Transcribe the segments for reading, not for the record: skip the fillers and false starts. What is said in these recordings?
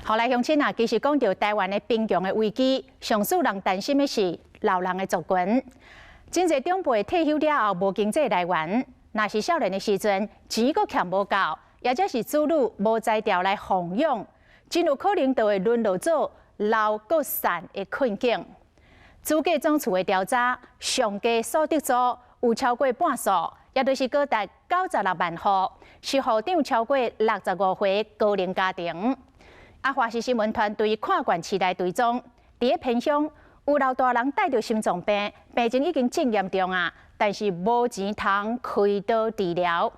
好來，鄉親啊，其實講著臺灣的貧窮的危機，上使人擔心的是老人的族群。真濟長輩退休了後無經濟來源，若是少年的時陣錢閣欠無夠，抑者是子女無才調來奉養，真有可能就會淪落做老閣散的困境。主計總處的調查，上低所得組有超過半數，也就是高達96萬戶，是戶長超過65歲高齡家庭。啊，華視新聞團隊跨縣市來追蹤，佇咧偏鄉有老大人帶著心臟病，病情已經真嚴重啊，但是無錢通開刀治療。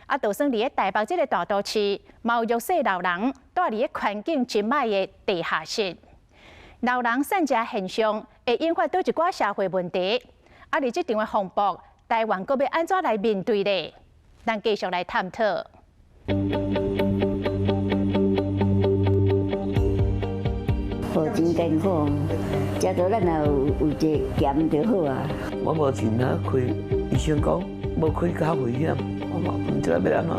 啊，就算佇咧台北這个大都市，嘛有弱勢老人蹛佇咧環境真䆀的地下室。老人散食現象會引發佗一寡社會問題。啊，佇這場的風暴，台灣閣欲按怎來面對咧？咱繼續來探討。無真艱苦，食著咱若有有一个鹹就好啊。我無錢啊，開醫生講無開較危險，我嘛毋知欲按怎。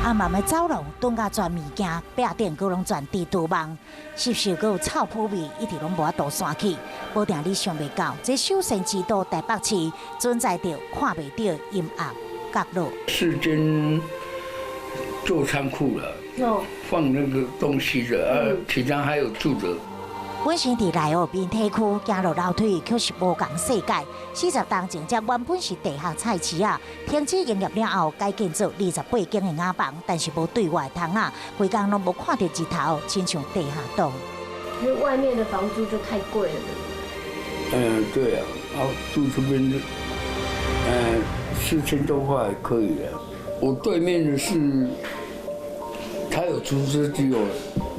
暗暗的走廊，囤甲全物件，壁頂閣攏全蜘蛛網，濕濕閣有臭腐味，一直攏無法度散去。無定你想袂到，這修仙之都台北市存在著看袂著陰暗角落。四間做倉庫了，放那個東西的，啊，其他還有住的。本身佇內湖民體區行落樓梯，卻是無仝世界。40冬前，這原本是地下菜市仔，停止營業了後，改建做28間的瓦房，但是無對外窗仔，規工攏無看著日頭，親像地下道。因為外面的房租就太貴了。嗯，對啊，啊住這邊，4000多塊可以啊。我對面的是，他有除濕機哦，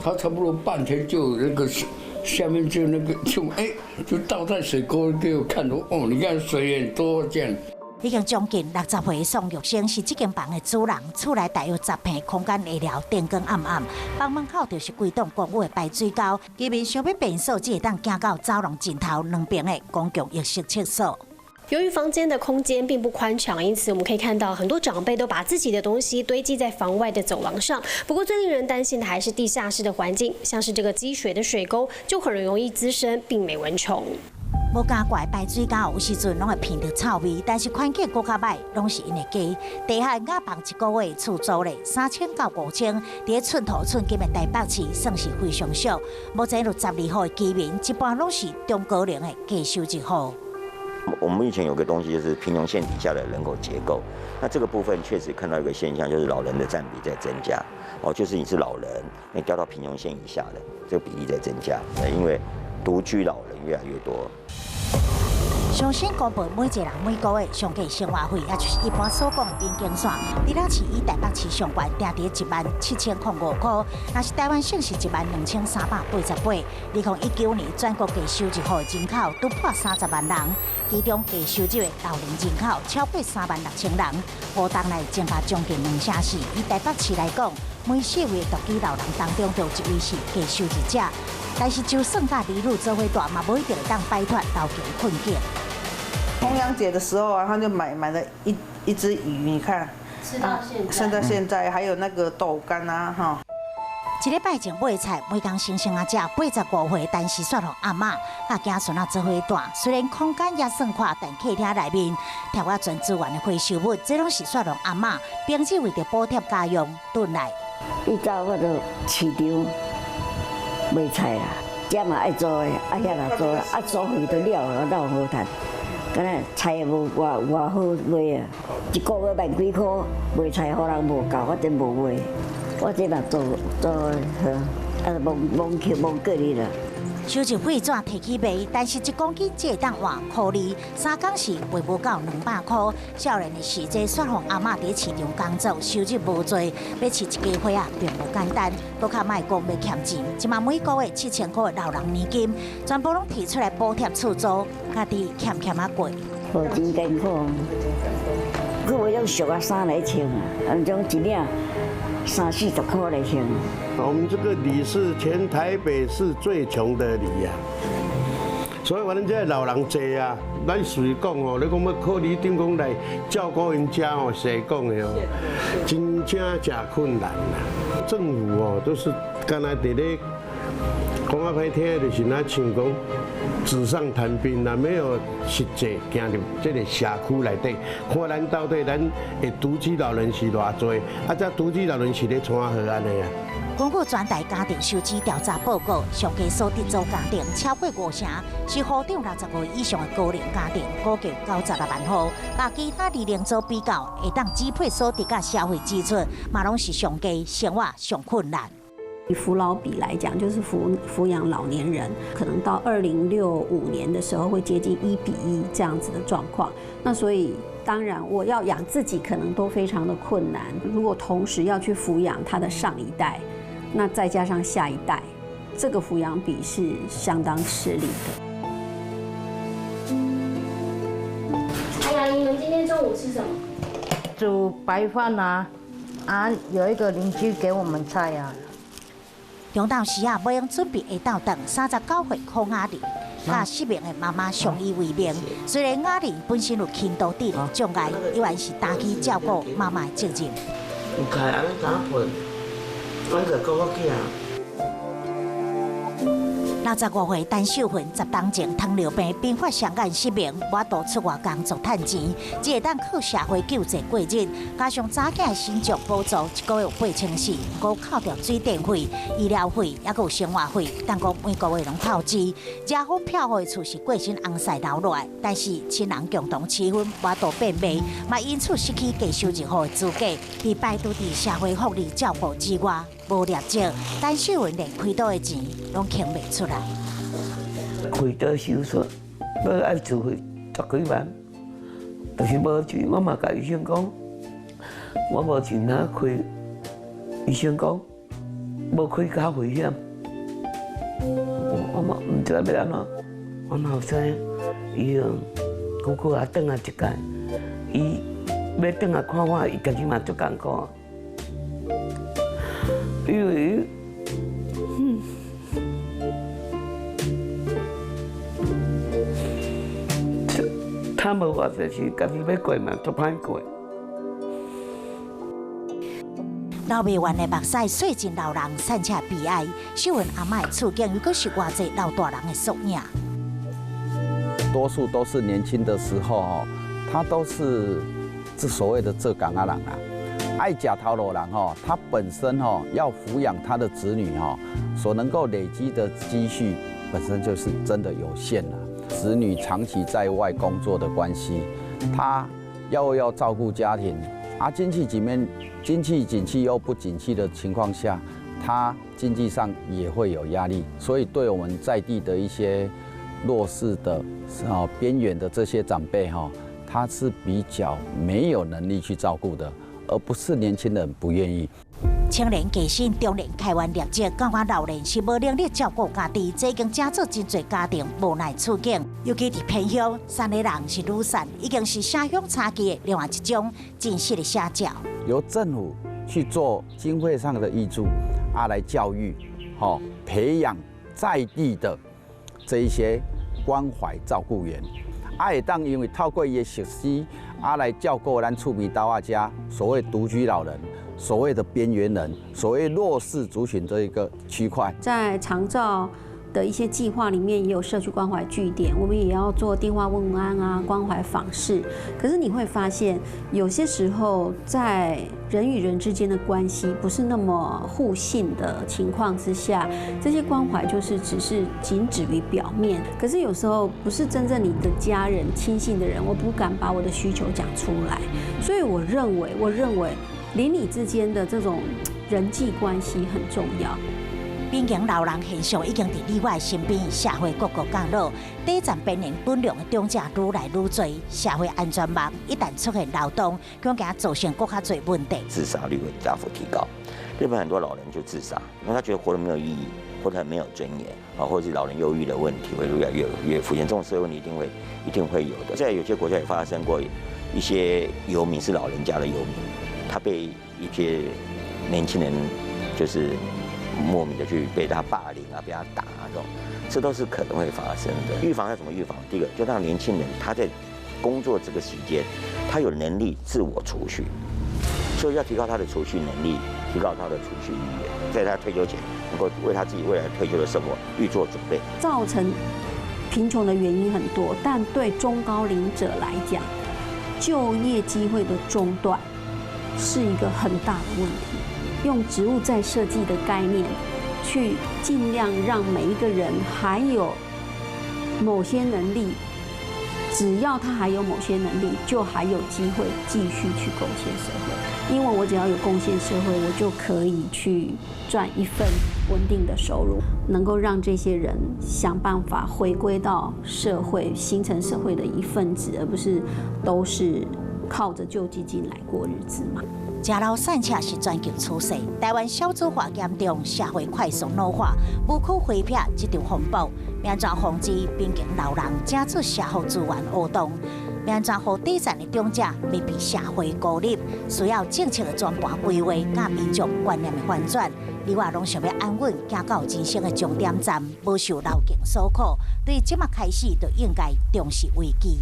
他差不多半天就有那個下面就那個就哎，就倒在水溝給我看，哦，你看水很多這樣。已經將近60歲的宋玉生是這間房的主人，厝內大約10坪空間下了，燈光暗暗，房門口就是規棟公寓的排水溝，居民想欲便所，只會當行到走廊盡頭兩邊的公共浴室廁所。由於房間的空間並不寬敞，因此我們可以看到很多長輩都把自己的東西堆積在房外的走廊上。不過最令人擔心的還是地下室的環境，像是這個積水的水溝，就很容易滋生病媒蚊蟲。無加蓋排水溝，有時陣攏會鼻著臭味，但是環境閣較䆀，攏是𪜶的家。地下瓦房一個月厝租咧3000到5000，佇咧寸土寸金的台北市算是非常俗。目前有12戶的居民，一半攏是中高齡的低收入戶。我們目前有個東西，就是貧窮線底下的人口結構。那這個部分確實看到一個現象，就是老人的佔比在增加。哦，就是你是老人，你掉到貧窮線以下的這個比例在增加。因為獨居老人越來越多。上新公布每一個人每個月上低生活費，也就是一般所講的貧窮線，佇咧市以台北市上懸，定佇17,005塊，若是台灣省是12,388。2019年全國低收入戶人口突破30萬人，其中低收入的老齡人口超過3萬6千人，5冬來增加將近2成4。以台北市來講，每四位獨居老人當中就有一位是低收入者。但是就算佮兒女做伙蹛，嘛無一定會當擺脫老窮困境。重陽節的時候啊，他就買了一隻魚，你看，吃到現在，吃到現在，還有那個豆乾啊，哈。一禮拜前買菜，每工星星仔食85歲，但是煞予阿嬤佮子孫仔做伙蹛。雖然空間也算闊，但客廳內面疊仔全資源的回收物，這攏是煞予阿嬤平日為著補貼家用囤來。伊走我就市場買菜啦，這嘛愛租的，啊遐嘛租，啊租費都了了，哪有好趁？敢若菜也無偌偌好賣啊，一個月萬幾箍賣菜，予人無夠，我真無賣。我這嘛做做好，啊罔罔去罔過日啦。收集廢紙提去賣，但是一公斤只會當換箍二，三工時賣無夠200箍。少年的時陣，煞予阿嬤佇市場工作，收入無濟，欲飼一家伙仔並無簡單。閣較莫講欲欠錢，這馬每個月7000箍的老人年金，全部攏提出來補貼厝租，家己欠欠仔過。無真艱苦，閣無種俗仔衫來穿啊，啊種一領三四十塊來穿。我們這個里是全台北市最窮的里呀，所以阮這老人濟啊，咱實講吼，你講欲靠里長講來照顧𪜶遮吼，實講的哦，真正誠困難啦。政府哦，都是敢若佇咧講較歹聽，就是若像講紙上談兵啦，沒有實際行入這个社區內底，看咱到底咱的獨居老人是偌濟，啊，這獨居老人是咧創何按呢啊？根據全台家庭收支調查報告，上低所得組家庭超過五成是戶長65歲以上的高齡家庭，估計96萬戶。佮其他年齡組比較，會當支配所得佮消費支出，嘛攏是上低，生活上困難。以扶老比來講，就是撫養老年人，可能到2065年的時候會接近1比1這樣子的狀況。那所以當然，我要養自己可能都非常的困難。如果同時要去撫養他的上一代，那再加上下一代，這個撫養比是相當吃力的。哎呀，你們今天中午吃什麼？煮白飯啊！啊，有一個鄰居給我們菜啊。中晝時啊，無閒準備下晝頓，39歲孔雅玲，佮失明的媽媽相依為命。雖然雅玲本身有輕度智能障礙，依然是擔起照顧媽媽的責任。有開按呢怎瞓？阮就講我囝。65歲陳秀芬十冬前糖尿病併發雙眼失明，無法度出外工作趁錢，只會當靠社會救濟過日。加上查囝的身障補助，一個月有8400，閣扣掉水電費、醫療費，猶閣有生活費，等講每個月攏透支。遮好飄予的厝是過身翁婿留落來，但是親人共同持分，無法度變賣，嘛因此失去低收入戶的資格，被排除佇社會福利照顧之外。無業績，陳秀芬連開刀的錢攏還袂出來。開刀手術，欲愛自費十幾萬，就是無錢。我嘛共醫生講，我無錢通開。醫生講，無開較危險。我嘛毋知欲按怎。阮後生伊久久也轉來一擺，伊欲轉來看我，伊家己嘛足艱苦。因為，他無偌濟時，家己欲過嘛足歹過。流袂完的目屎，洗盡老人散赤悲哀。秀芬阿嬤的處境，又閣是偌濟老大人的縮影。多數都是年輕的時候，哦，他都是這所謂的做工仔人啊。愛食頭路人吼，他本身吼要撫養他的子女吼，所能夠累積的積蓄本身就是真的有限了。子女長期在外工作的關係，他要照顧家庭，啊，經濟景氣又不景氣的情況下，他經濟上也會有壓力，所以對我們在地的一些弱勢的、啊邊緣的這些長輩哈，他是比較沒有能力去照顧的。而不是年輕人不願意。青年加薪，中年開源業績，感覺老人是無能力照顧家己，這已經成做真濟家庭無奈處境。尤其佇偏鄉，三个人是女散，已經是城鄉差距的另外一種真實的寫照。由政府去做經費上的挹注，啊，來教育，吼，培養在地的這一些關懷照顧員，啊，會當因為透過伊的設施。啊，來照顧咱厝邊兜仔遮所謂獨居老人、所謂的邊緣人、所謂弱勢族群這一個區塊，在長照的一些計劃裡面，也有社區關懷據點，我們也要做電話問安啊、關懷訪視。可是你會發現，有些時候在人與人之間的關係不是那麼互信的情況之下，這些關懷就是只是僅止於表面。可是有時候不是真正你的家人、親信的人，我不敢把我的需求講出來。所以我認為，鄰里之間的這種人際關係很重要。邊境老人現象已經佇你我身邊，社會各個角落，底層邊緣本良的長者愈來愈濟，社會安全網一旦出現漏洞，恐驚造成閣較濟問題。自殺率會大幅提高，日本很多老人就自殺，因為他覺得活得沒有意義，活得很沒有尊嚴啊，或者是老人憂鬱的問題會越來越浮現，這種社會問題一定會有的。在有些國家也發生過一些遊民是老人家的遊民，他被一些年輕人就是莫名的去被他霸凌啊，被他打啊，這種這都是可能會發生的。預防要怎麼預防？第一個就讓年輕人他在工作這個時間，他有能力自我儲蓄，所以要提高他的儲蓄能力，提高他的儲蓄意願，在他退休前能夠為他自己未來退休的生活預做準備。造成貧窮的原因很多，但對中高齡者來講，就業機會的中斷是一個很大的問題。用職務再設計的概念，去盡量讓每一個人還有某些能力，只要他還有某些能力，就還有機會繼續去貢獻社會。因為我只要有貢獻社會，我就可以去賺一份穩定的收入，能夠讓這些人想辦法回歸到社會，形成社會的一份子，而不是都是靠着救濟金來過日子嘛。食老散赤是全球趨勢，台灣少子化嚴重，社會快速老化，無可回避這場風暴。欲按怎防止貧窮老人成做社福資源黑洞？欲按怎予底層的長者袂被社會孤立？需要政策的全盤規劃，佮民眾觀念的翻轉。你我攏想欲安穩行到人生的終點站，無受老境所苦。對這馬開始就應該重視危機。